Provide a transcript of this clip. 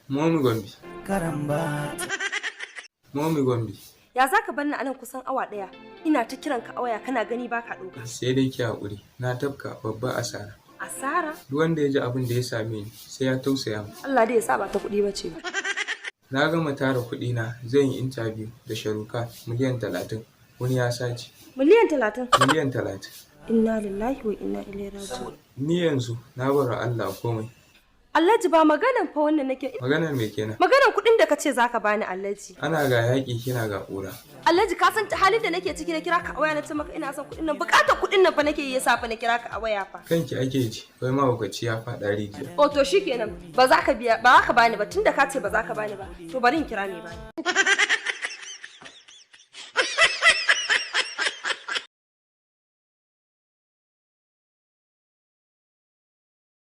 Momi Gombe. Karamba. Momi Gombe. Ya za ka bar ni a nan kusan awa 1? Ina ta kiran ka a waya, kana gani baka ɗauka. Sai dai ki haƙuri, na tafka babbar asara. Asara? Duk wanda ya ji abin da ya same ni sai ya tausaya mu. Allah dai ya sa ba ta kuɗi ba ce ba. Na gama tara kuɗi na zan yi interview da Sharukan, miliyan 30 wani ya sace. Miliyan 30? Miliyan 30. Inna lillahi wa inna ilaihi raji'un. Ni yanzu na bar Allah komai. Alhaji, ba maganan fa wannan nake. Maganar me kenan? Maganan kuɗin da kace zaka bani, Alhaji. Ana ga yaƙi kina ga ƙura. Alhaji, ka san halin da nake ciki na kira ka a waya na ce maka ina son kuɗin nan, buƙatar kuɗin nan fa nake yi yasa fa na kira ka a waya fa. Kanki ake ji, wai mahaukaci ya faɗa rijiya. Oh, to shikenan, ba za ka biya ba, za ka bani ba, tunda ka ce ba za ka bani ba, to bari in kira mai bani.